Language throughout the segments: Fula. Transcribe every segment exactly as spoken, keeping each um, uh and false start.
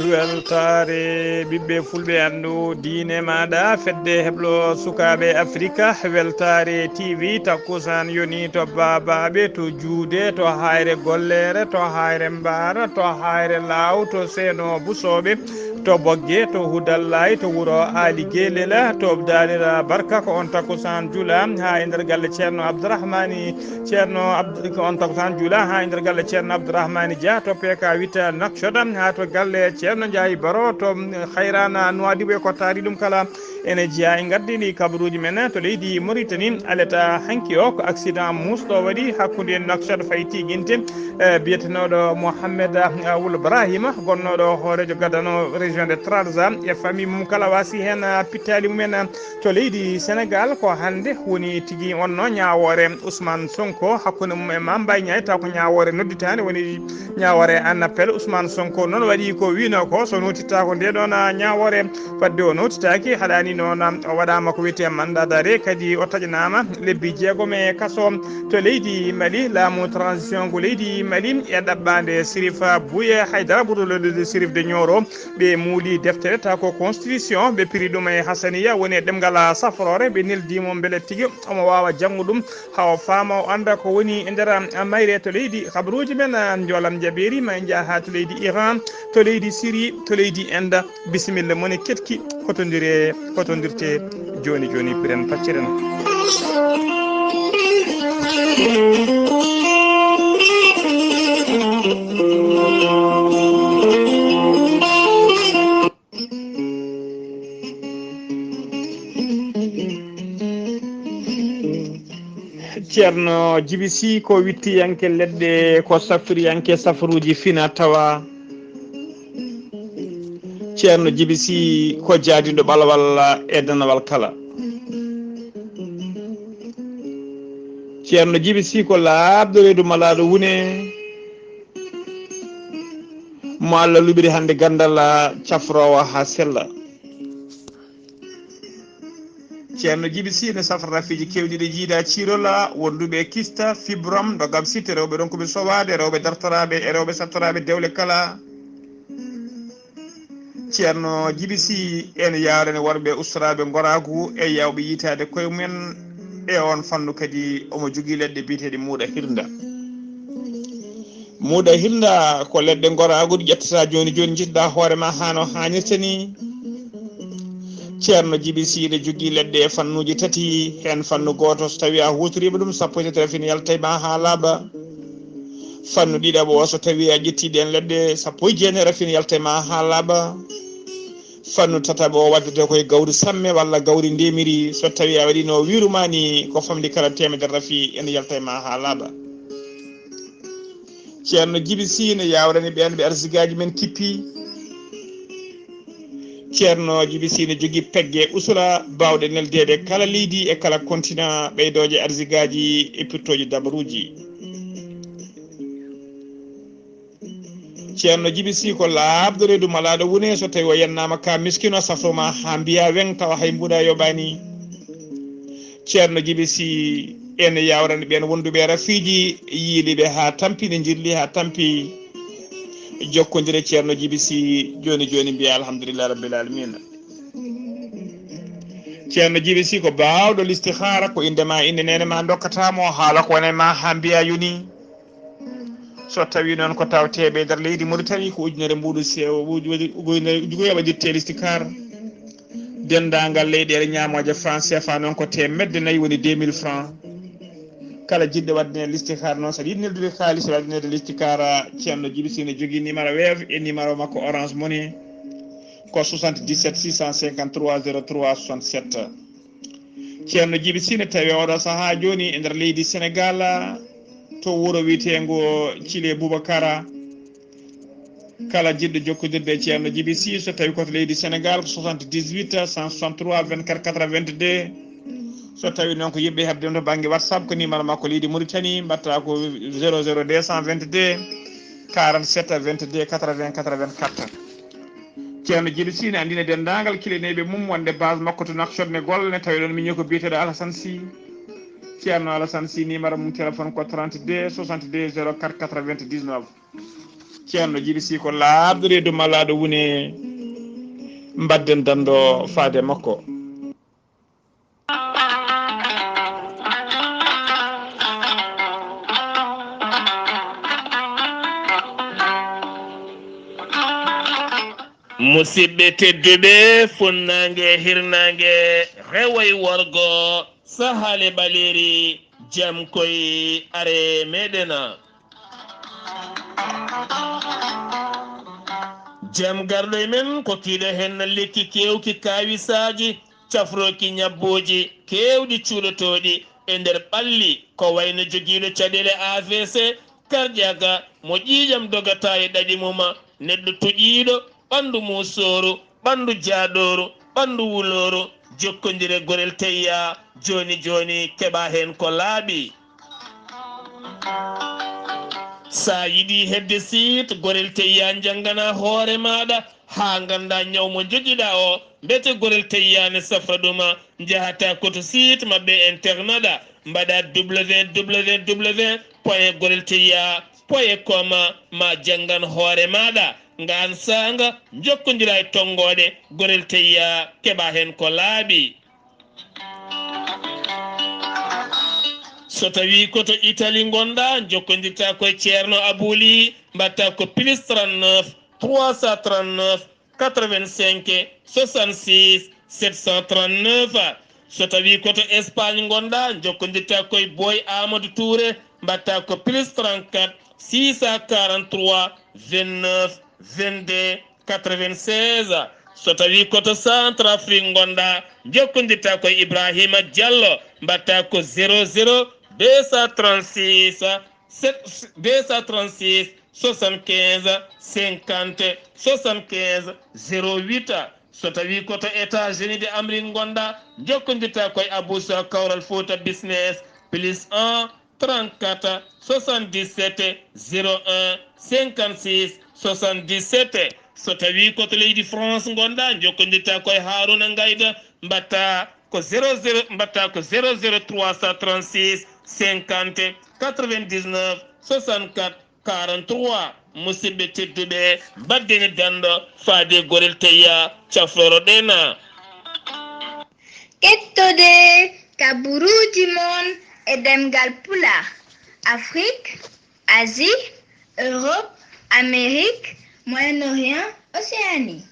Weltaare ɓiɓɓe fulɓe, anndu diine maaɗa, fedde heblo sukaaɓe Afrika. Weltaare T V, takkusaan yoni to baabaaɓe, to juude, to hayre golleere, to hayre mbaara, to hayre laaw, to seeno busooɓe, to bogge, to hudallay, to wuro aali gelela, to daanira barka. Ko on takkusaan jula haa e nder galle Ceerno Abdourahmani. Ceerno Abd-, ko on takkusaan jula haa e nder galle Ceerno Abdourahmani Dia, to P K witta Nakshot, haa to galle Ceerno Ndiaye Baro, to Hayrana Nouadhibou e ko taari ɗum kala. Ene jeyaa e ngardiiɗi kabaruuji men to leydi Mauritanie. Aleta hanki o ko accident muusɗo waɗi hakkunde Nouakchott fayi Tiiginte, eh, biyetenooɗo Mohamed, eh, Wul Brahima, gonnooɗo hooreejo gadano région de Trarza e famille mum kala waasi heen, eh, pittaali mumen, eh, to leydi Sénégal. Ko hannde woni tigi wonno ñaawoore Ousmane Sonko hakkunde mum e Mame Mbaye Niang, taw ko ñaawoore nodditaande, woni ñaawoore en appel. Ousmane Sonko noon waɗi ko wiino ko, so notittaako nde ɗoon ñaawoore, fadde o notitaaki, haɗaani noon o waɗaama ko wiyetee mandat d'arrêt, kadi o taƴanaama lebbi jeegom e kaso. To leydi Mali, laamu transition ngu leydi Mali e ɗaɓɓaande Sirif Bouye Haydara, ɓurɗo lollude Sirif de Nioro, ɓe muuli deftere taw ko constitution, ɓe piri ɗum e Hassaniya, woni e ɗemngal safroore, ɓe neldi mo mbele tigi omo waawa janngo ɗum, haa o faama, o annda ko woni e nder, ah, mayre to leydi. Habaruuji men, ah, njoolam jabeeri, ma en njaha haa to leydi Iran, to leydi Siri, to leydi Inde. Bisimilla, moni ketki, hotondire, hotondirte jooni jooni, piren pacciren. Ceerno Jibi Si ko wittiyanke leɗɗe, ko safriyanke safruuji fina tawa. Ceerno Jibi Si ko jaadindo ɓalawal e danawal kala. Ceerno Jibi Si ko laaɓɗo reedu malaaɗo wune. Mo Allah luɓiri hannde ganndal cafroowo haa sella. Ceerno Jibi Si ne safra rafiiji keewɗi ɗi jiida ciirola, wonduɓe kista, fibrom, ndogam sitte, rewɓe ronkuɓe sowaade, rewɓe dartoraaɓe e rewɓe sattoraaɓe dewle kala. Ceerno Jibi Si ene yaarani worɓe ustoraaɓe ngoraagu e yawɓe yiytaade koye mumen. E oon fannu kadi omo jogii leɗɗe biyeteeɗe muuɗa hirnda. Muuɗa hirnda ko leɗɗe ngoraagu ɗe ƴettata jooni jooni, njiɗɗa hoore ma haa no haanirta ni. Ceerno Jibi Si ne jogii leɗɗe e fannuuji tati, heen fannu gooto so tawii a huutoriima ɗum sappo e tati rafin yalta e ma haa laaɓa. Fannu ɗiɗaɓo o, so tawii a ƴettii ɗeen leɗɗe sappo e jeenayi, rafin yalta e ma haa laaɓa. Fannu tataɓo o waddetee ko e gawri samme walla gawri ndemiri, so tawii a waɗiino wiiru ma ni ko famɗi kala teemedere rafi, ene yalta e ma haa laaɓa. Ceerno Jibi Si ne yaawrani ɓeen ɓe arsigaaji men kippi. Ceerno Jibi Si ne jogii pegge usula baawɗe neldeede kala leydi e kala kontina, ɓeydooje arsigaaji e pirtooji dabaruuji. Ceerno Jibi Si ko laaɓɗo reedu malaaɗo wune, so tawii o yennaama ka miskino, safroma haa mbiya weŋ tawa hay mbuuɗa yoɓaani. Ceerno Jibi Si ene yaawrani ɓeen wonduɓe rafiiji, yiiliɓe haa tampi, ne njirli haa tampi. Jokkondire Ceerno Jibi Si jooni jooni, mbiya alhamdulillahi rabbil alamina. Ceerno Jibi Si ko baawɗo listihaara, ko innde ma, innde neene ma, ndokkata mo haala ko wone ma haa mbiya yoni. So tawii noon ko tawteeɓe e nder leydi Mauritanie, ko ujunere mbuuɗu sewo, uju-, uju-, uju-, uju-, waɗirte listikaar. Denndaangal leyɗeele ñaamooje franc C F A noon ko teemedde nayi, woni deux mille francs. Kala jiɗɗo waɗde listikaar noon, so aɗa yiɗi neldude kaalis, waɗde listikaar, Ceerno Jibi Si ne jogii numéro Wave e numéro makko Orange Money, ko soixante-dix-sept six cent cinquante-trois zéro trois soixante-sept. Ceerno Jibi Si ne tawi oɗo sahaa jooni e nder leydi Senegal, to wuro wiyeteengo Cile Boubacara. Kala jiɗɗo jokkondirde e Ceerno Jibi Si, so tawi ko to leydi Senegal, ko soixante-dix-huit cent soixante-trois vingt-quatre quatre-vingt-deux. So tawi noon ko yiɗɓe heɓde mo to bannge WhatsApp, ko numéro makko leydi Mauritanie, mbaɗta ko zéro zéro deux cent vingt-deux quarante-sept vingt-deux quatre-vingts quatre-vingt-quatre. Ceerno Jibi Si ne anndina denndaangal kilineyɓe mum wonde base makko to Nouakchott ne golla, ne tawi ɗon miñi ko biyeteeɗo Alassane Sy. Ceerno Alassane Sy, numéro mum téléphone ko trente-deux soixante-deux zéro quatre quatre-vingt-dix-neuf. Ceerno Jibi Sii ko laaɓɗo reedu malaaɗo wune, mbadden danndo faade makko. Musidɓe tedduɓe, funnaange e hirnaange, rewo e worgo, sahaale ɓaleeri, jam koy are meɗen. Jam garɗo e men ko kiiɗo heen lekki keewki kaawisaaji, cafrooki ñabbooji keewɗi cuuɗotooɗi e nder ɓalli, ko wayno jogiiɗo caɗeele A V C, karƴaaka, mo ƴiiƴam dogata e ɗaɗi mum, neɗɗo toƴiiɗo, ɓanndu muusooru, ɓanndu jaaɗooru, ɓanndu wulooru, jokkondire Gorel Teyya, jooni jooni keɓa heen ko laaɓi. Sa yiɗi heɓde site Gorel Teyya, njanngana hoore maaɗa haa ngannda ñaw mo njogiɗa o, mbete Gorel Teyya ne safra ɗum, njahata ko to site maɓɓe internet, mbaɗa www point gorel teyya point com, ma janngan hoore maaɗa. Ngaan saanga, njokkondira e tonngooɗe Gorel Teyya, keɓa heen ko laaɓi. So tawii ko to Italie ngonɗa, njokkondirta ko e Ceerno Abuli, mbaɗta ko plus trente-neuf trois cent trente-neuf quatre-vingt-cinq soixante-six sept cent trente-neuf. So tawii ko to Espagne ngonɗa, njokkondirta ko e Boy Amadou Touré, mbaɗta ko plus trente-quatre six cent quarante-trois vingt-neuf vingt-deux quatre-vingt-seize. So tawii ko to Centrafrique ngonɗa, njokkondirta ko e Ibrahima Diallo, mbaɗta ko zéro zéro deux cent trente-six, deux cent trente-six soixante-quinze cinquante soixante-quinze zéro huit. So tawii ko to États-Unis de Amérique ngonɗa, njokkondirta ko e Aboussa Kawral Fouta Business, plus un trente-quatre soixante-dix-sept zéro un cinquante-six soixante-dix-sept. So tawii ko to leydi France ngonɗa, njokkondirta ko e Haruna Ngayda, mbaɗta ko zéro zéro, mbaɗta ko zéro zéro trois cent trente-six cinquante quatre-vingt-dix-neuf soixante-quatre quarante-trois. Musidɓe tedduɓe, mbaɗden danndo faade Gorel Teyya, cafroro ɗen. Kettode kaburuuji mon e ɗemngal Pulaar, Afrique, Asie, Europe, Amérique, Moyen-Orient, Océanie.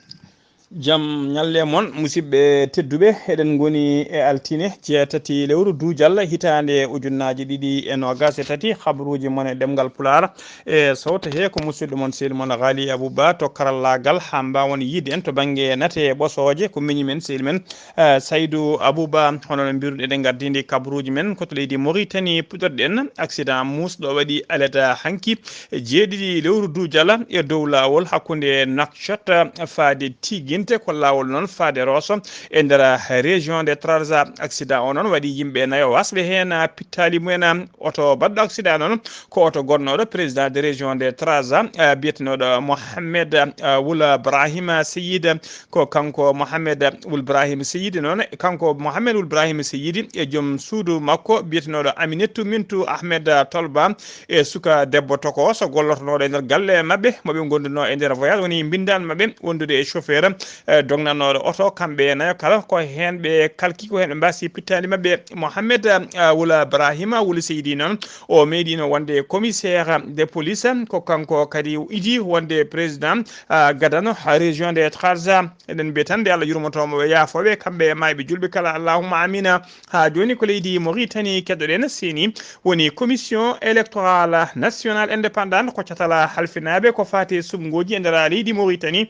Jam ñalle mon, musidɓe tedduɓe. Eɗen ngoni e altine jeetati lewru duujal hitaande ujunnaaji ɗiɗi e noogaas e tati. Habruuji mon e ɗemngal Pulaar e sowto he ko musidɗo mon, sehil mon Ghali Abou Ba to karallaagal, haa mbaawon yiide en to bannge nate e ɓosooje. Ko miñi men, sehil men, eh, Saydou Abou Ba. Hono no mbiruɗen, eɗen ngardi ndi kabruuji men ko to leydi Mauritanie puɗɗorɗen. Accident muusɗo waɗi alata hanki jeeɗiɗi lewru duujal e dow laawol hakkunde Nouakchott faade Tiginte, ko laawol noon faade Rosso e nder région de Trarza. Accident o noon waɗi yimɓe nayo wasɓe heen pittaali mumen. Oto baɗɗo accident noon ko oto gonnooɗo président de région de Trarza, eh, biyetenooɗo Mohamed, eh, Wul Brahima Seyid. Ko kanko Mohamed Wul Brahima Seyid noon, kanko Mohamed Wul Brahima Seyid e joom suudu makko biyetenooɗo Aminetu Mintu Ahmed Tolba e suka debbo tokooso gollotonooɗo e nder galle maɓɓe, mo ɓe ngondunoo e nder voyage, woni mbinndaan maɓɓe wondude e chauffeur, eh, dognanooɗo oto, kamɓe nayo kala ko heen ɓe kalki, ko heen ɓe mbaasi pittaali maɓɓe. Mohamed, eh, Wula Brahima Wuli Seydi noon, o meeɗiino wonde commissaire de police, ko kanko kadi idi wonde président, eh, gadano ha région de Trarza. Eɗen mbiya tan nde Allah yurmoto mo, ɓe yaafooɓe kamɓe e maayɓe julɓe kala, allahumma amina. Haa jooni ko leydi Mauritanie keɗoɗen, seeni woni commission électorale nationale indépendante, ko catala halfinaaɓe ko faati e suɓngooji e nder leydi Mauritanie.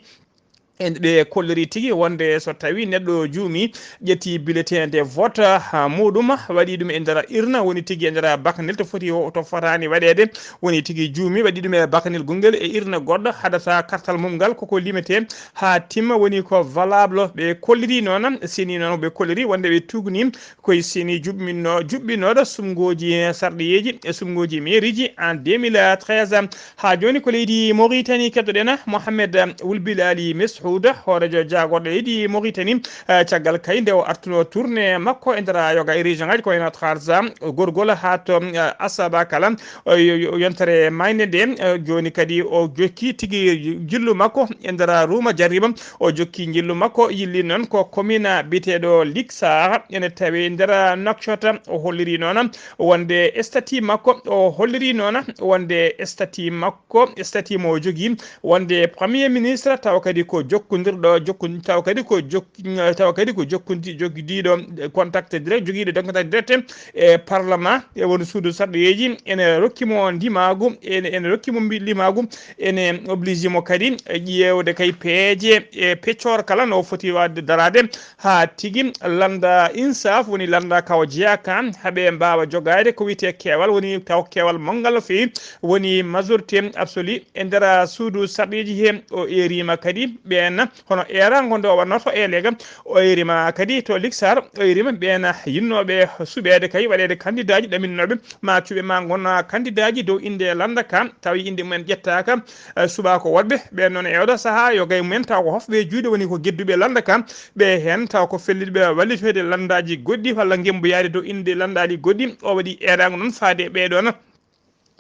En ɓe kolliri tigi wonde so tawi neɗɗo juumi, ƴetti bulletin de vote, ha, muɗum, waɗi ɗum e nder urne, woni tigi e nder baknel to foti o, to fotaani waɗeede, woni tigi juumi, waɗi ɗum e baknel gongel e urne goɗɗo, haɗata kartal mum ngal koko limete ha timma, woni ko valable. Ɓe kolliri noon, seeni noon ɓe kolliri wonde ɓe tugni koye seeni juɓɓinno-, juɓɓinooɗo suɓngooji sarɗiyeeji e suɓngooji mairieji en deux mille treize. Ha jooni ko leydi Mauritanie keɗoɗen Mohamed Wul Bilali Meshoud. Houda, hooreejo jaagorɗe leydi Mauritanie, eh, caggal kay nde o artuno tournée makko e nder yoga e région ngaji ko wayno Trarza, Gorgol haa to, eh, Asaba kala, o yo-, yo-, yontere mayde nde, eh, jooni kadi o jokki tigi jillu makko e nder Ruma Jarriba, o jokki jillu makko yilli noon ko commune biyeteeɗo Liksar, ene tawi nder Nouakchott, o holliri noon wonde statut makko, o holliri noon wonde statut makko, statut mo o jogii, wonde premier ministre, tawa kadi ko jokkondirɗo, jokkon-, tawa kadi ko jok-, tawa kadi ko jokkondi-, jogdiiɗo contact direct, jogiiɗo contact direct e parlement, e woni suudu sarɗiyeeji, ene rokki mo ndimaagu, ene, ene rokki mo mbi-, ndimaagu, ene oblige mo kadi ƴeewde kay peeje e peccoor kala no foti waɗde daraade haa tigi lannda insaf, woni lannda ka o jeyaa ka, haa ɓe mbaawa jogaade ko wiyetee keewal, woni taw keewal manngal no feewi, woni majorité absolue e nder suudu sarɗiiji he. O eeriima kadi ɓeen, hono eeraango nde o waɗnoo to Elega, o eeriima kadi to Liksar, o eeriima ɓeen yinnooɓe suɓeede kay waɗeede kandidaaji ɗaminnooɓe ma cuɓe ma ngon kandidaaji dow innde lannda ka, tawi innde mumen ƴettaaka, eh, suɓaa ko woɗɓe. Ɓeen noon e oɗo sahaa yo gay mumen taw ko hofɓe juuɗe woni ko gedduɓe lannda ka, ɓe heen taw ko fellitɓe wallitoyde lanndaaji goɗɗi walla ngemboyaade dow innde lanndaaji goɗɗi. O waɗi eeraango noon faade e ɓee ɗoon.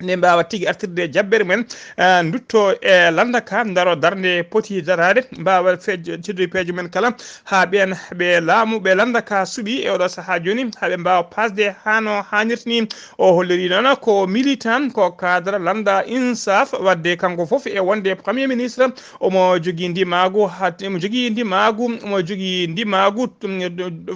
Nde mbaawa tigi artirde jabbere mumen, eh, ndutto e lannda ka, ndaro darnde poti daraade, mbaawa fej-, tirde peeje mumen kala, haa ɓeen ɓe laamu ɓe lannda ka suɓi e oɗo sahaa jooni, haa ɓe mbaawa pasde haa no haanirta ni. O holliri noon ko militant, ko cadre lannda insaf, wadde kanko fof e wonde premier ministre, omo jogii ndimaagu, haa, omo jogii ndimaagu, omo jogii ndimaagu, tum,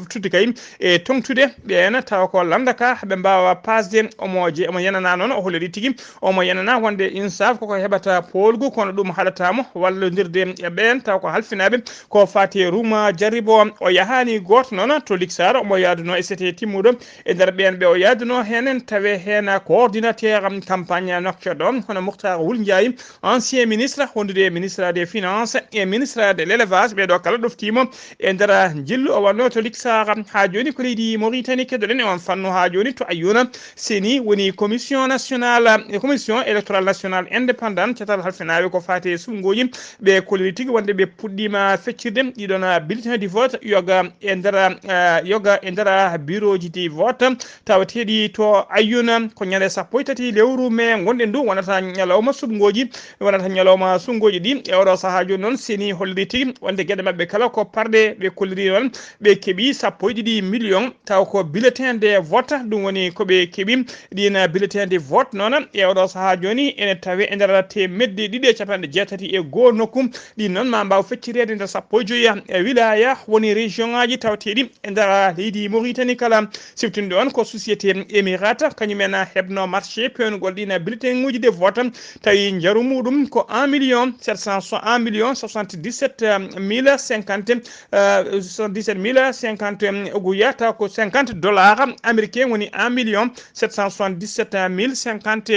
tudde kay e toŋtude ɓeen tawa ko lannda ka ɓe mbaawa pasde. Omo je-, omo yenana noon, o holliri tigi, omo yenana wonde insaf koko heɓata poolgu, kono ɗum haɗata mo wallondirde e ɓeen taw ko halfinaaɓe ko faati e Ruma Jarribo. O yahaani gooto noon to Liksar, omo yaaduno e sete timmuɗo e nder ɓeen ɓe o yaaduno heen, en tawe heen coordinateur campagne nokkeɗo, hono Mouhtar Wul Ndiaye, ancien ministre, wondude e ministre des finances e ministre de l'élevage, ɓee ɗo kala ɗoftiimo e nder jillu o wonno to Liksar. Haa jooni ko leydi Mauritanie keɗoɗen e on fannu. Haa jooni to Ayouna, seni woni commission nationale, commission électorale nationale indépendante, catal halfinaaɓe ko faati e suɓngooji, ɓe kolliri tigi wonde ɓe puɗɗiima feccirde ɗiɗon bulletin de vote yoga e nder, eh, yoga e nder bureau ji de vote tawateeɗi to Ayouna. Ko ñande sappo e tati lewru mee ngonɗen ndu, wonata ñalawma suɓngooji, wonata ñalawma suɓngooji ɗi. E oɗo sahaa jooni noon, seni holliri tigi wonde geɗe maɓɓe kala ko parɗe, ɓe kolliri noon ɓe keɓi sappo e ɗiɗi million, taw ko bulletin de vote, ɗum woni ko ɓe keɓi. Ɗiin bulletin de vote noon e oɗo sahaa jooni ene tawe e nder teemedde ɗiɗi e capanɗe jeetati e goo nokku. Ɗin noon ma mbaaw feccireede nder sappo e joyi e wilaya, woni région ngaji tawateeɗi e nder leydi Mauritanie kala. Siftude on ko société Emirate, kañum en heɓno marché peewnugol ɗiin bulletin uji de vote, tawi njaru muɗum ko un million sept cent, un million soixante-dix-sept mille cinquante, euh, soixante-dix-sept mille cinquante, euh, oguya, taw ko cinquante dollars américain, woni un million sept cent soixante-dix-sept mille cinquante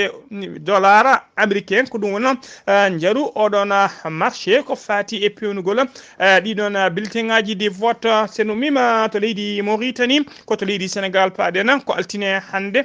dollars américain. Ko ɗum woni, euh, njaru oɗon, euh, marché ko faati e peewnugol, euh, ɗiɗon, euh, bulletin ngaji de vote. So en ummiima to leydi Mauritanie, ko to leydi Sénégal paaɗen, ko altine hannde,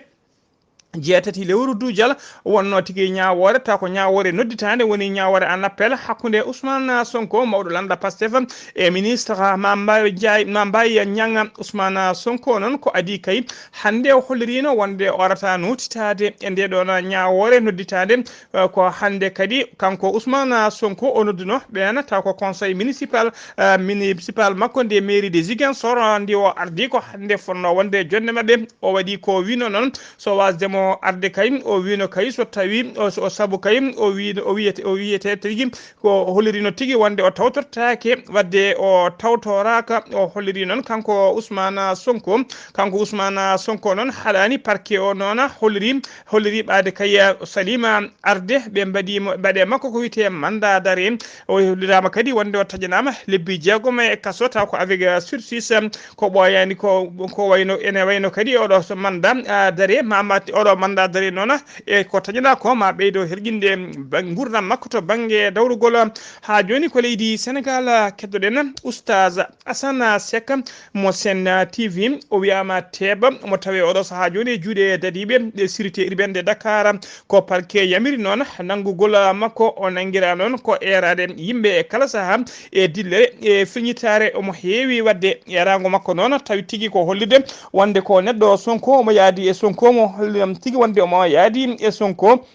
jeetati lewru duujal, wonno tigi ñaawoore, taw ko ñaawoore nodditaande, woni ñaawoore en appel hakkunde Ousmane Sonko, mawɗo lannda Pastef, e ministre Mame Mbaye Ndiaye, Mame Mbaye Niang. Ousmane Sonko noon ko adii kay hannde o holliriino wonde o arata nootitaade e nde ɗoon ñaawoore nodditaande, eh, ko hannde kadi kanko Ousmane Sonko o nodduno ɓeen taw ko conseil municipal, eh, municipal makko nde mairie de Ziguinchor, nde o ardi ko hannde fotnoo wonde jonnde maɓɓe. O waɗi ko wiino noon, so wasde mo arde kay, o wiino kay so tawi o, o sabu kay o wi, o wiyete, o wiyete tigi ko hollirino tigi wonde o tawtortaake, wadde o tawtoraaka. O holliri noon kanko Ousmane Sonko, kanko Ousmane Sonko noon haɗaani parquet o noon holliri, holliri ɓaade kay Salima arde, ɓe mbaɗi mo, mbaɗe makko ko wiyetee mandat d'arrêt. O holliraama kadi wonde o taƴanaama lebbi jeegom e kaso, taw ko avec, euh, sursis, ko ɓooyaani ko, ko wayno, ene wayno kadi oɗo so mandat, ah, d'arrêt, ma, ma oɗo Mandat dare noon e ko taƴanaa ko ma ɓeydo herƴinde ba- nguurndam makko to bannge dawrugol. Haa jooni ko leydi Senegal keddoɗen Oustaz Assane Seck mo Sen T V. O wiyaama teeba, mo tawee oɗo sahaa jooni e juuɗe dadiiɓe ɗe sûreté urbaine de Dakar. Ko parquet yamiri noon nanngugol makko, o nanngiraa noon ko eeraade yimɓe e kala sahaa e dillere e firñitaare. Omo heewi waɗde eeraango makko noon, tawi tigi ko hollirde wonde ko neɗɗo Sonko, omo yaadi e Sonko, mo holliram tigi wonde omo yaadi e Sonko.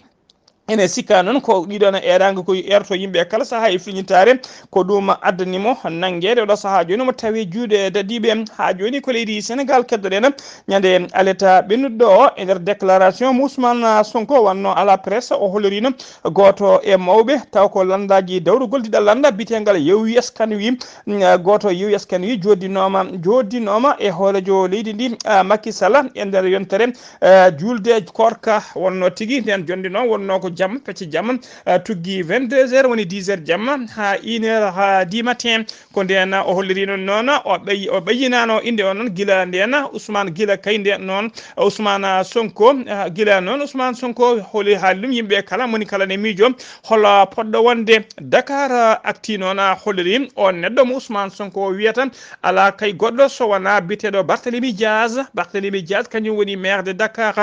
Ene sikka noon ko ɗiɗon eeraango ko eerto yimɓe e kala sahaa e firñitaare. Ko ɗum addani mo nanngeede oɗo sahaa jooni, omo tawi juuɗe dadiiɓe. Haa jooni ko leydi Senegal keddoɗen. Ñande aleta ɓennuɗo o, e nder déclaration mo Ousmane Sonko wanno à la presse, o hollirino gooto e mawɓe, taw ko lanndaaji dawrugol diɗal lannda, biyeteengal Yewwi Askan Wi. Mm, gooto Yewwi Askan Wi joddinooma, joddinooma e hooreejo leydi ndi, ah, Macky Sall, e nder yontere, eh, juulde koorka. Wonno tigi nden jonde noon wonno ko jamma, pecce jamma, eh, tuggi vingt-deux heures, woni dix heures jamma, haa une heure, haa dix matin. Ko ndeen o holliri noon, noon o ɓey-, o ɓeyyinaano innde o noon gila ndeen Ousmane, gila kay ndeen noon Ousmane Sonko, ah, gila noon Ousmane Sonko holi haali ɗum yimɓe kala, moni kala ne miijo hol poɗɗo wonde. Dakar, ah, Actu noon, ah, holliri on neɗɗo mo Ousmane Sonko wiyata alaa kay goɗɗo so wonaa biyeteeɗo Barthélémy Diaz. Barthélémy Diaz kañum woni maire de Dakar,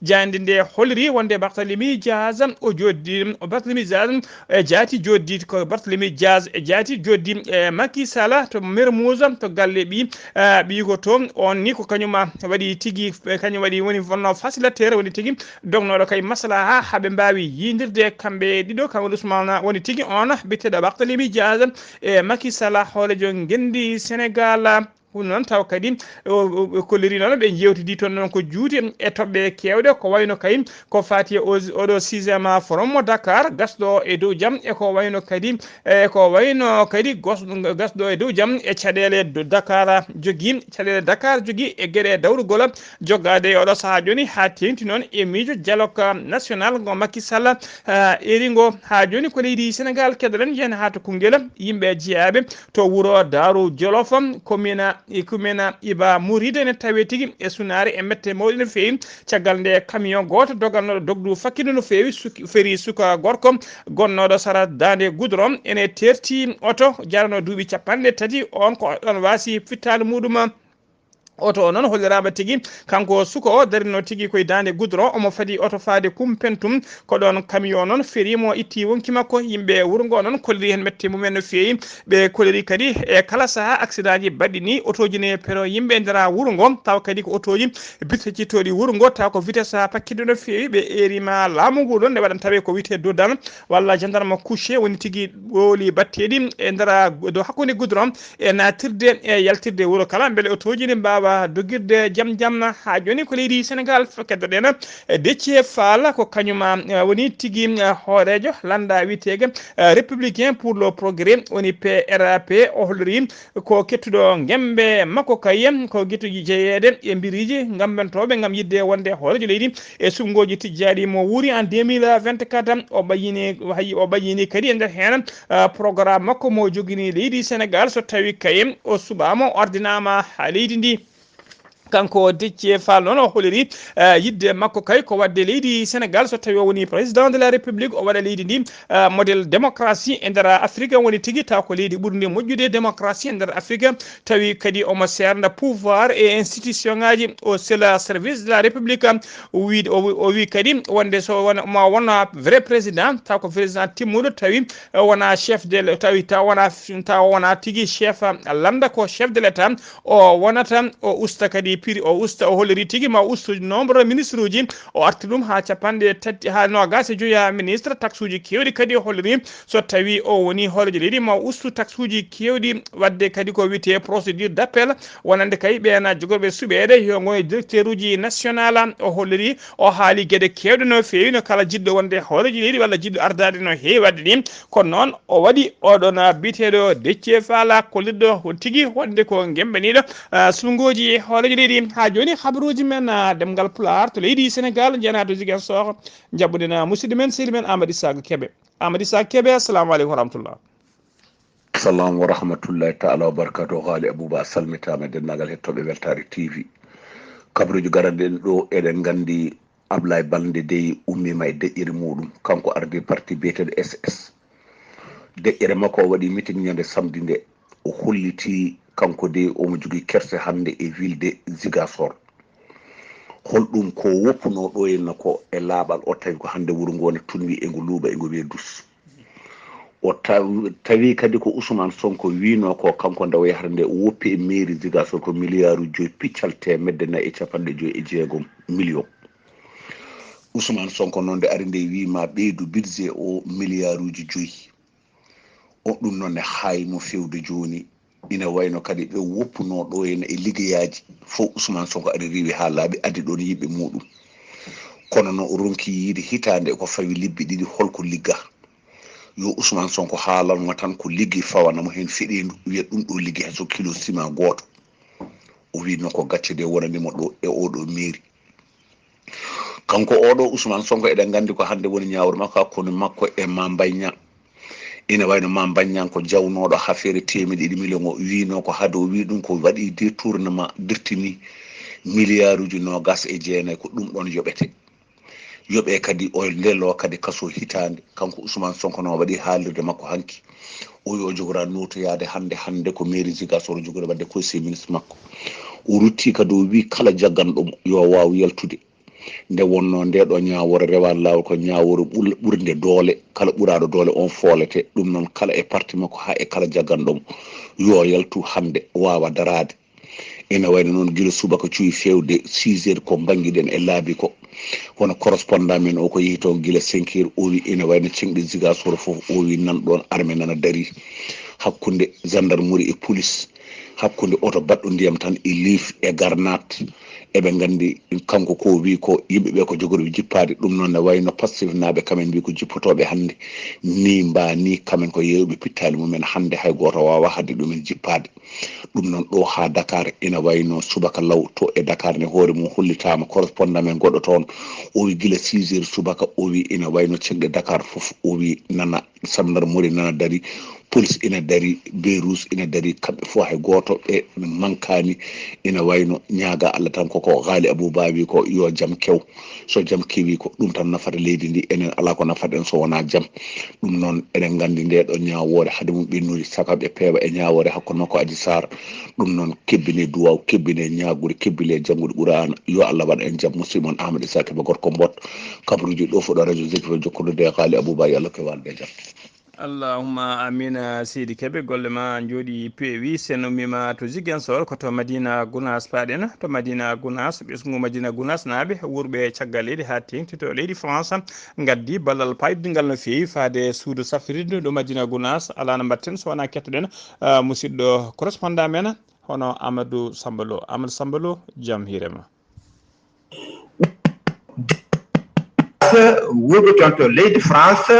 jaaynde nde holliri wonde Barthélémy Diaz o joddi, Barthélémy Diaz e jaati joddi, ko Barthélémy Diaz e jaati joddi e Macky Sall to Mermoz, to galle ɓi, eh, ɓiyigo to. On ni ko kañum waɗi tigi, eh, kañum waɗi woni wonno facilitateur woni tigi dognooɗo kay maslaha haa ɓe mbaawi yiindirde kamɓe ɗiɗo, kanko Ousmane woni tigi on biyeteeɗo Barthélémy Diaz e Macky Sall, hooreejo ngenndi Senegal. Ɗum noon taw kadi o, o, o kolliri noon ɓe njeewtidi toon noon ko juuti e toɓɓe keewɗe ko wayno kay ko faati e o, oɗo sixième forum mo Dakar gasɗo e dow jam e ko wayno kadi, e ko wayno kadi gos-, gasɗo e dow jam e caɗeele do-, Dakar jogii, caɗeele Dakar jogii e geɗe dawrugol joggaade e oɗo sahaa jooni haa teeŋti noon e miijo dialogue national ngo Macky Sall, ah, eri ngo. Haa jooni ko leydi Senegal keddoɗen, yen haa to Koungheul, yimɓe jeyaaɓe to wuro Daaru Jolof, commune, e commune Iba Mouride ene tawe tigi e sunaare e mette mawɗe no feewi. Caggal nde camion gooto dogalnooɗo dogdu fakkitdu no feewi suki-, feri suka gorko gonnooɗo sara daande goudron ene teerti oto jarano duuɓi capanɗe tati, on ko ɗon waasi fittaandu muɗum. Oto o noon holliraama tigi, kanko suka o darino tigi koye daande goudron, omo fadi oto faade Kumpentum. Ko ɗoon camion noon feriimo, itti wonki makko. Yimɓe wuro ngo noon kolliri heen mette mumen no feewi. Ɓe kolliri kadi e kala sahaa accident ji baɗɗi ni, otooji ne pero yimɓe e nder wuro ngo, tawa kadi ko otooji bitecittooɗi wuro ngo, tawa ko vitesse pakkitɗo no feewi. Ɓe eerima laamu ngu ɗoon nde waɗan tawe ko wiyetee dodan walla gendarme couché woni tigi ɓooli batteɗi e nder do hakkunde goudron e natirde e yaltirde wuro kala, mbele otooji ne mbaawa dogirde jam jam. Haa jooni ko leydi Senegal fof keddoɗen. E Déthié Fall ko kañum, eh, woni tigi, eh, hooreejo lannda wiyeteego, eh, Républicain pour le Progrès, woni P R P. O holliri ko kettuɗo ngembe makko kay, ko gettuji jeyeede e mbiriiji ngambantooɓe ngam yiɗde wonde hooreejo leydi e suɓngooji tijjaaɗi mo wuuri en deux mille vingt-quatre. O ɓayyini, hay o ɓayyini kadi e nder heen, ah, programme makko mo jogini leydi Senegal, so tawi kay o suɓaama, o ardinaama haa leydi ndi. Kanko Déthié Fall noon o holiri, eh, yiɗde makko kay ko waɗde leydi Senegal, so tawi o woni président de la République, o waɗa leydi ndi, eh, modèle démocratie e nder Afrique, woni tigi taw ko leydi ɓurndi moƴƴude démocratie e nder Afrique. Tawi kadi omo seernda pouvoir e institution ngaji, o sela service de la République. O wi, o wi, o wi kadi wonde so wona, ma wona vrai président, taw ko président timmuɗo, tawi, eh, wona chef de l-, tawi taw wona, taw wona tigi chef, eh, lannda, ko chef de l'État. O wonata, o usta kadi prix, o usta, o holliri tigi ma o ustu nombre de ministre uji, o arti ɗum haa capanɗe tati, haa noogaas e joyi ministre, taxe uji keewɗi kadi o holliri. So tawi o woni hooreejo leydi, ma o ustu taxe uji keewɗi, waɗde kadi ko wiyetee procédure d'appel, wonande kay ɓeen jogorɓe suɓeede, yo ngoy directeur uji national, o holliri, o haali geɗe keewɗe no feewi, no kala jiɗɗo wonde hooreejo leydi walla jiɗɗo ardaade no heewi waɗde ɗum. Kono noon, o waɗi oɗon biyeteeɗo Déthié Fall kollirɗo tigi wonde ko ngemmbaniiɗo, ah, suɓngooji hooreejo leydi. Haa jooni, habaruuji men, ah, ɗemngal Pulaar to leydi Senegal, njenaa to Ziguinchor, njaɓɓuɗen, ah, musidɗo men, sehil men Amady Saga Kébé. Amady Saga Kébé, assalamu aleykum wa rahmatullah. Salam wa rahmatullahi taala wa barakatuh. Haali Abouba, a salmitaama e denndaangal hettooɓe Weltaare T V. Kabaruuji garanɗi en ɗo, eɗen nganndi Ablaye Balde dey ummiima e deƴƴere muuɗum, kanko ardii parti biyeteeɗo S S. Deƴƴere makko o waɗi meeting ñande samedi nde, o holliti kanko dey omo jogii kerse hannde e ville de Ziguinchor. Holɗum ko woppunoo ɗo henna ko e laaɓal o tawi ko hannde wuro ngo ne tunwi e ngo luuɓa e ngo wiya dus. O taw-, tawi kadi ko Ousmane Sonko wiinoo ko kanko nde o yahata nde o woppi e mairie Ziguinchor ko miliyaaru joyi piccal teemedde nayi e capanɗe joyi e jeegom million. Ousmane Sonko noon nde ari nde wii ma ɓeydu budget o miliyaaruuji joyi. O ɗum noon ne haayi mo fewde jooni. Ina wayno kadi ɓe woppunoo ɗo henna e liggeyaaji fof Ousmane Sonko ari riiwi haa laaɓi addi ɗoon yimɓe muuɗum. Kono no o ronki yiide hitaande ko fawi lebbi ɗiɗi holko ligga. Yo Ousmane Sonko haalan mo tan ko liggi fawana mo heen feɗeendu wiya ɗum ɗo liggi hay so kilo sima gooto. O wii noon ko gacce de wonani mo ɗo e oɗo mairie. Kanko oɗo Ousmane Sonko eɗen nganndi ko hannde woni ñaawre makko hakkunde makko e Mame Mbaye Niang. Ina wayno Mame Mbaye Niang ko jawnooɗo affaire teemedde ɗiɗi million o wiinoo ko hade o wii ɗum ko waɗi détournement dirtini miliyaaruuji noogas e jeenayi ko ɗum ɗoon yoɓete. Yoɓe kadi o lelo kadi kaso hitaande. Kanko Ousmane Sonko noon waɗi haalirde makko hanki. O wi o jogora notoyaade hannde, hannde ko mairie Ziguinchor o jogori waɗde conseil ministre makko. O rutti kadi o wi kala jagganɗo mo yo waaw yaltude. Nde wonnoo nde ɗo ñaawoore rewaani laawol ko ñaawoore ɓul-, ɓurnde doole, kala ɓuraaɗo doole on foolete. Ɗum noon kala e parti makko haa e kala jagganɗo mo yo yaltu hannde waawa daraade. Ina wayno noon gila subaka cuwi fewde six heures ko mbanngiɗen e laabi ko. Kono correspondant men o ko yehi toon gila cinq heures o wi ina wayno ceŋɗe Ziguinchor fof o wi nan ɗoon armée nana darii hakkunde gendarmerie e police, hakkunde oto baɗɗo ndiyam tan e liif e garnaat. Eɓe nganndi kanko ko wi ko yimɓe ɓe ko jogoriɓe jippaade ɗum noon ne wayno Pastef naaɓe kamen mbi ko jippotooɓe hannde ni mba ni kamen ko yeewɓe pittaali mumen hannde hay gooto waawa hadde ɗumen jippaade. Ɗum noon ɗo haa Dakar ina wayno subaka law to e Dakar ne hoore mum hollitaama correspondant men goɗɗo toon o wi gila six heures subaka o wi ina wayno ceŋɗe Dakar fof o wi nana gendarmerie nana darii, police ina darii, Beirut ina darii, kamɓe fof hay gooto ɓe mankaani. Ina wayno ñaaga Allah tan koko Ghali Abouba wi ko yo jam kew. So jam kewi ko ɗum tan nafata leydi ndi, enen alaa ko nafata en so wonaa jam. Ɗum noon eɗen nganndi nde ɗo ñaawoore hade mum ɓennude saka ɓe peewa e ñaawoore hakkunde makko Adji Sarr. Ɗum noon kebbine duwaaw, kebbine ñaagude, kebbine janngude Qur'aana. Yo Allah waɗ en jam. Musidɗo mon Ahmad Issa Kébé gorko Mbot, kabaruuji ɗo fof ɗo radio Zik F M jokkondirde e Ghali Abouba, yo Allah ko walde jam. Allahumma amina seydi Kébé, golle ma njooɗi peewi. Sen ummiima to Ziguinchor ko to Madina Gounass paaɗen. To Madina Gounass, ɓesngu Madina Gounass naaɓe wurɓe caggal leydi haa teeŋti to leydi France ngaddi ballal paaydingal no feewi faade suudu safrirdu ɗo Madina Gounass. Alaa no mbaɗten so wonaa kettoɗen ah, musidɗo correspondant men hono Amadou Samba Lo. Amadou Samba Lo, jam hiire ma. Wuurɓe toon to leydi France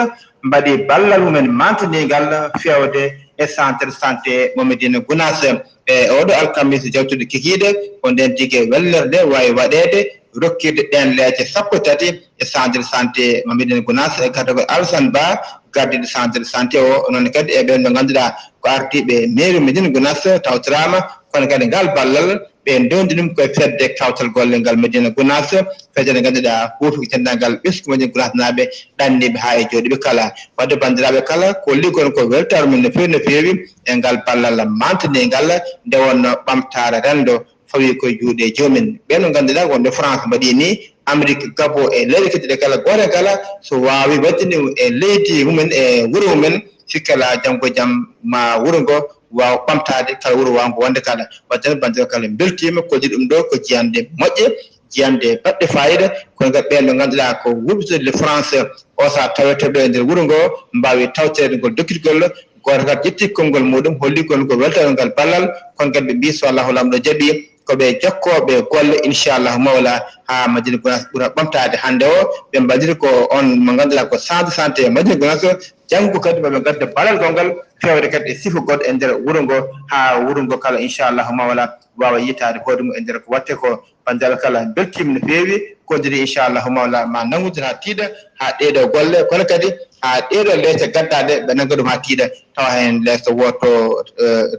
mbaɗi ballal mumen mantiniigal feewde e centre santé mo Médina Gounass. E oɗo alkamisa jawtuɗo kikiiɗe ko nden tige wellere nde waawi waɗeede rokkirde ɗeen leece sappo e tati e centre santé mo Médina Gounass e gardagol Alassane Ba gardiiɗo centre santé o, noon kadi e ɓeen ɓe ngannduɗaa ko ardiiɓe mairie Médina Gounass tawtoraama, kono kadi ngal ballal ɓe ndondi ɗum koye fedde kawtal golle ngal Médina Gounass, fedde nde ngannduɗaa huufi ko denndaangal ɓesngu Médina Gounass naaɓe ɗanniiɓe haa e jooɗiiɓe kala. Wadde banndiraaɓe kala ko liggol ko weltaare men no feewi no feewi e ngal ballal mantiniigal nde wonnoo ɓamtaare renndo fawi koye juuɗe joomin. Ɓeen no ngannduɗaa wonɓe France mbaɗi ni, Amérique, Gabon e leyɗe keddiiɗe kala, gooto kala so waawi waɗde ni e leydi mumen e wuro mumen, sikkala janngo jam ma wuro ngo waaw ɓamtaade kala wuro waawngo wonde kala. Wadde noon banndiraaɓe kala mbeltiima, kolliti ɗum ɗo ko jiyannde moƴƴe, jiyannde baɗɗe faayiida, kono kadi ɓeen ɓe ngannduɗaa ko wuurɓe to leydi France o sahaa tawete ɗo e nder wuro ngo mbaawi tawtoreede ngol dokkitgol, gooto kala ƴetti konngol muuɗum holli kon ko weltaare ngal ballal, kono kadi ɓe mbii so Allahu Laamɗo jaɓii ko ɓe jokkooɓe golle inchallahu mawla haa Madina Gounass ɓura ɓamtaade hannde o, ɓe mbaɗiri ko on mo ngannduɗaa ko centre santé Madina Gounass, janngo kadi maɓe ngadda ballal gonngal feewde kadi e sifa goɗɗo e nder wuro ngo haa wuro ngo kala inchallahu mawla waawa yiitaade hoore mum e nder ko waɗte ko. Banndiraaɓe kala mbeltiima no feewi, kolliti inchallahu mawla ma nanngude haa tiiɗa haa ɗeeɗo golle kono kadi haa ɗeeɗo leece gaddaɗe ɓe nannga ɗum haa tiiɗa tawa heen leeso wooto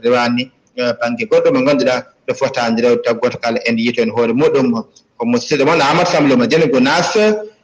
rewaani bannge goɗɗo mo ngannduɗaa Ɗo fotaani rewde taw gooto kala en yiyto heen hoore muɗum. Ko musidɗo mon Amadou Samb Luma Jene Gunaas,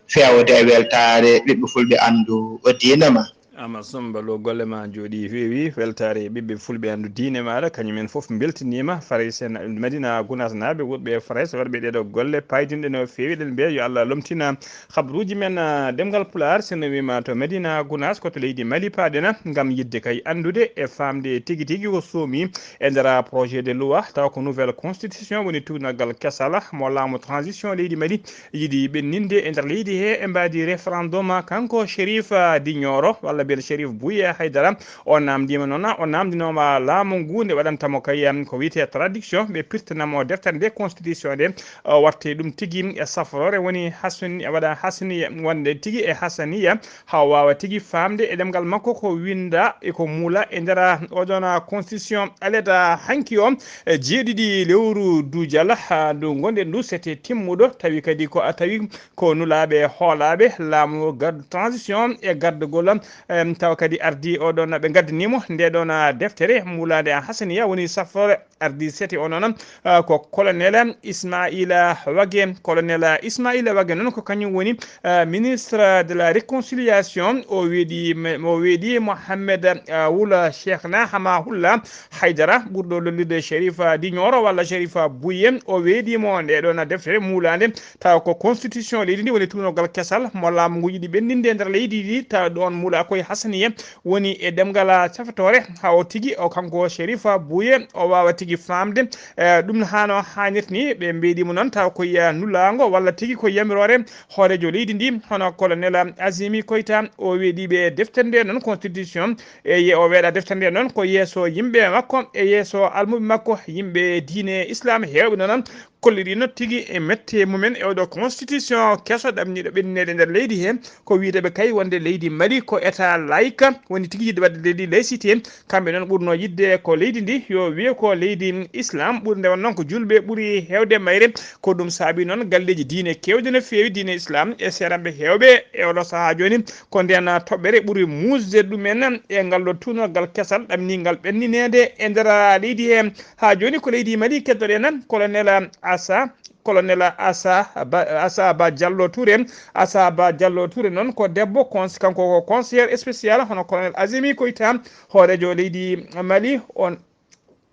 feewde e weltaare ɓiɓɓe fulɓe anndu o diine ma. Ama Samba Lo, golle ma jooɗi feewi, weltaare ɓiɓɓe fulɓe anndu diine maaɗa, kañum en fof mbeltiniima. Farayse na-, Madina Gunaas naaɓe wonɓe e Farayse waɗɓe ɗeɗo golle paydinɗe no feewi, ɗen mbiya yo Allah lomtina. Habruuji men, ah, ɗemngal Pulaar, so en wiima to Medina Gunaas, ko to leydi Mali paaɗen, ngam yiɗde kay anndude e faamde tigi tigi ko soomi e nder projet de loi, taw ko nouvelle constitution woni tuugnagol kesal mo laamu transition leydi Mali yiɗi ɓenninde e nder leydi he e mbaadi référendum. Kanko Chérif, ah, Di Nioro, walla mbiyen Chérif Bouye Haydara, o naamndiima noon, o naamndinooma laamu ngu nde waɗanta mo kay, um, ko wiyetee traduction, ɓe pirtana mo deftere nde constitution nde, o watte ɗum tigi e safroore woni hasani, waɗa hasaniya, wonde tigi e hasaniya, haa o waawa tigi faamde e ɗemngal makko ko winnda e ko muula e nder oɗon constitution. Aleda hanki o, e jeeɗiɗi lewru Duujal, haa ndu ngonɗen ndu sete timmuɗo, tawi kadi ko a tawi ko nulaaɓe hoolaaɓe laamu garde transition e gardagol, em, tawa kadi ardi oɗon, ɓe ngaddaniimo nde ɗon, ah, deftere muulaande e hasaniya woni safroore. Ardi sete o noon, ah, ko colonel Ismaila Wage. Colonel Ismaila Wage noon ko kañum woni, ah, ministre de la réconciliation. O weeɗi, o weeɗi Mohamed, ah, Wula Cheikhna Hamahulla Haydara, ɓurɗo lollirde Chérif, ah, Di Nioro walla Chérif, ah, Bouye. O weeɗiimo nde ɗon deftere muulaande, tawa ko constitution leydi ndi woni tuugnagol kesal mo laamu ngu yiɗi ɓenninde e nder leydi ndi, tawa ɗon muula koye hasaniya woni e ɗemngal, ah, cafetoore, haa o tigi, o kanko Chérif Bouye, o waawa tigi faamde, eh, ɗum hano haanirta ni. Ɓe mbeeɗi mo noon taw ko ya nulaango walla tigi ko yamiroore hooreejo leydi ndi, hono colonel Azimi Koita, o weeɗi ɓe deftere nde noon constitution, e ye-, o weeɗa deftere nde noon ko yeeso yimɓe makko, e yeeso almuɓe makko, yimɓe diine Islam heewɓe noon, kollirino tigi e mette mumen e oɗo constitution keso ɗamniɗo ɓennineede nder leydi he, ko wiide ɓe kay wonde leydi Mali ko état laïque, woni tigi yiɗde waɗde leydi laïcité. Kamɓe noon ɓurno yiɗde ko leydi ndi yo wiye ko leydi Islam, ɓurnde won noon ko julɓe ɓuri heewde mayre. Ko ɗum saabi noon galleeji diine keewɗi no feewi, diine Islam e seeranɓe heewɓe e oɗo sahaa jooni, ko ndeen toɓɓere ɓuri muusde ɗumen e ngal ɗo tuunorgal kesal ɗamningal ɓennineede e nder leydi he. Haa jooni ko leydi Mali keddoɗen colonel Asa, colonel Asa Ba, Asa Ba Diallo Touré. Asa Ba Diallo Touré noon ko debbo cons-, kanko ko conseillère spécial hono colonel Azimi Koita, hooreejo leydi Mali on.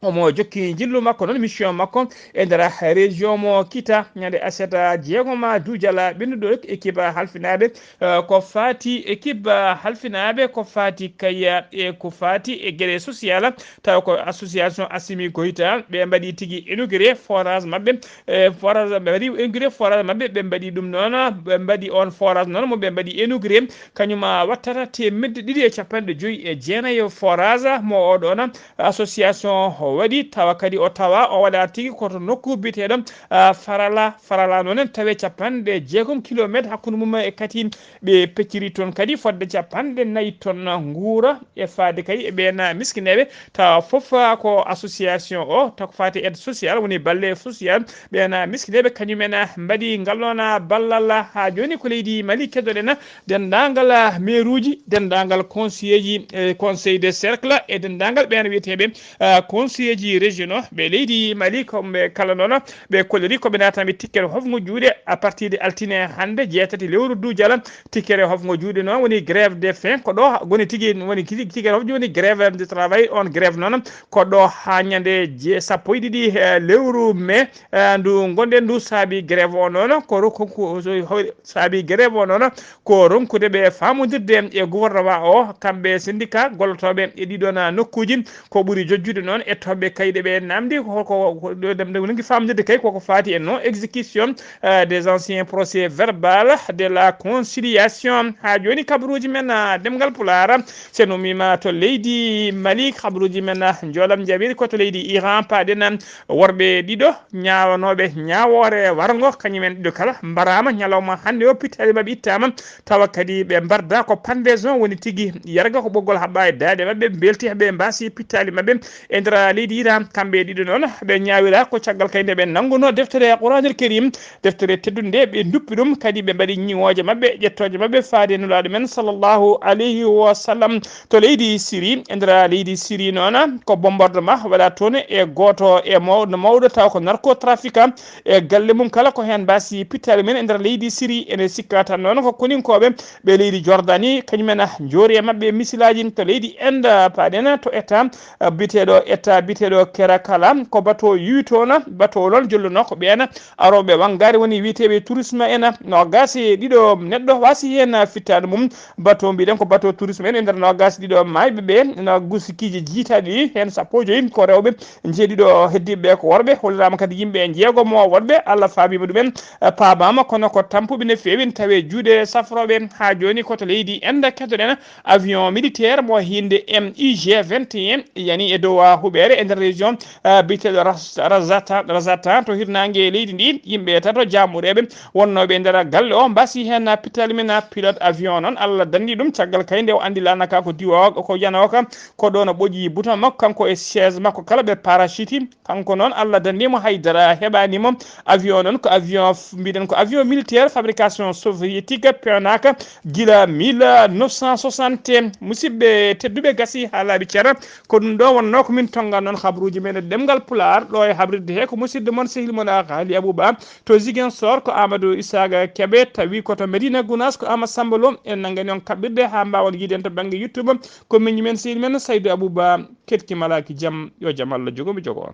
Omo jokki njillu makko noon, mission makko e nder région mo Kita, ñande aset jeegom Duujal ɓennuɗo équipe halfinaaɓe, eh, ko faati équipe halfinaaɓe, ko faati kay e ko faati e geɗe social, tawa ko association Assimi Goïta, ɓe mbaɗi tigi inauguré forage maɓɓe, eh, forage, ɓe mbaɗi inauguré forage maɓɓe, ɓe mbaɗi ɗum noon, ɓe mbaɗi on forage noon mo ɓe mbaɗi inauguré, kañum, ah, wattata teemedde ɗiɗi e capanɗe joyi e jeenayi forage mo oɗon association o waɗi, tawa kadi o tawa o waɗa tigi ko to nokku biyeteɗo, ah, Farala. Farala noon en tawe capanɗe jeegom kilometre hakkunde mum e Kati. Ɓe pecciri toon kadi fodde capanɗe nayi tonnes nguura e faade kay e ɓeen miskineeɓe, tawa fof ko association o, taw ko faati aide sociale, woni balle social. Ɓeen miskineeɓe kañum en mbaɗi ngal ɗoon ballal. Haa jooni ko leydi Mali keddoɗen, denndaangal meeruuji, denndaangal conseiller ji, e conseil de cercle, e denndaangal ɓeen wiyeteeɓe, ah, conseiller ji régionaux ɓe leydi Mali, ko ɓe kala noon ɓe kolliri ko ɓe naatami tikkere hofngo juuɗe à partir de altine hannde jeetati lewru Duujal. Tikkere hofngo juuɗe noon woni grève de faim, ko ɗo woni tigi, woni tigi, tikkere hofngo woni grève de travail, on grève noon ko ɗo haa ñande je-, sappo e ɗiɗi, eh, lewru mai, eh, ndu ngonɗen ndu. Saabi grève o noon ko ro-, ko, ko, so, ho-, saabi grève o noon ko ronkude ɓe faamondirde e gouvernement o, kamɓe syndicat gollotooɓe e ɗiɗon nokkuuji. Ko ɓuri jojjude noon e toɓɓe kayɗe ɓe namdi ko, ko, ko ɗo dem, dem, ngi faamondirde kay koko faati e non exécution, eh, des anciens procès verbal de la conciliation. Haa jooni kabaruuji men, ah, ɗemngal Pulaar, so en ummiima to leydi Mali, kabaruuji men, ah, njoolam njaɓiri ko to leydi Iran, paaɗen, ah, worɓe ɗiɗo ñaawanooɓe ñaawoore warngo, kañum en ɗiɗo kala mbaraama ñalawma hannde o, pittaali maɓɓe ittaama, tawa kadi ɓe mbarda ko pendaison woni tigi yarga, ko ɓoggol haɓɓa e daaɗe maɓɓe, mbelti ɓe mbaasi pittaali maɓɓe e nder leydi Iran. Kamɓe ɗiɗo noon ɓe ñaawira ko caggal kadi nde ɓe nannguno deftere Quraanil Karim, deftere teddunde, ɓe nduppi ɗum, kadi ɓe mbaɗi ñiwooje maɓɓe, ƴettooje maɓɓe faade e Nulaaɗo men sallallahu alayhi wa sallam. To leydi Siri, e nder leydi Siri noon, ko bombardement waɗa toon e gooto e mawɗo mawɗo, taw ko narcotrafiquant, e galle mum kala ko heen mbaasi pittaali men e nder leydi Siri. Ene sikka tan noon ko koninkooɓe ɓe leydi Jordani, kañumen joori e maɓɓe misilaaji. To leydi Inde, paaɗen to État, eh, biyeteeɗo État biyeteeɗo Kerakala, ko bato yuwi toon, bato o noon jolluno ko ɓeen arooɓe wanngaade woni wiyeteeɓe tourisme en. Noogaas e ɗiɗo neɗɗo waasi heen fittaandu mum. Bato, mbiɗen ko bato tourisme en, e nder noogaas e ɗiɗo maayɓe ɓe, noogaas kiije jiytaaɗi ɗi, heen sappo e joyi ko rewɓe, njeeɗiɗo heddiiɓe ɓe ko worɓe. Holliraama kadi yimɓe jeegomo worɓe, Allah faabiima ɗumen, eh, paabaama, kono ko tampuɓe no feewi, tawi e juuɗe safrooɓe. Haa jooni ko to leydi Inde keddoɗen avion militaire mo hiinde M I G vingt et un yani e dow, ah, huɓeere e nder région, ah, biyeteeɗo Ras-, Razata, Razata to hirnaange leydi ndi. Yimɓe tato jaamureeɓe wonnooɓe e nder galle o mbaasi heen pittaali men. Pilote avion noon, Allah danndi ɗum, caggal kadi nde o anndi laana ka ko diwooka, ko yanooka, ko ɗo no ɓoƴi bouton makko, kanko e siège makko kala ɓe parachute. Kanko noon, Allah danndi mo, haydara heɓaani mo. Avion noon ko avion f-, mbiɗen ko avion militaire fabrication soviétique, peewnaaka gila mille neuf cent soixante. Musidɓe tedduɓe, gasi haa laaɓi cer. Ko ɗum ɗo wonnoo ko min tonngan noon habruuji men e ɗemngal Pulaar, ɗo e habrirde he ko musidɗo mon, sehil mon, Aali Abouba. To Ziguinchor ko Amadou Isaaga Kebe, tawi ko to Medina Gounass ko Amadou Samba Lo. En nanngani on kaɓɓirɗe haa mbaawon yiide en to bannge YouTube. Ko miñi men, sehil men Saydou Abouba. Keɗki malaaki jam, yo jam Allah jogo mi jogo on.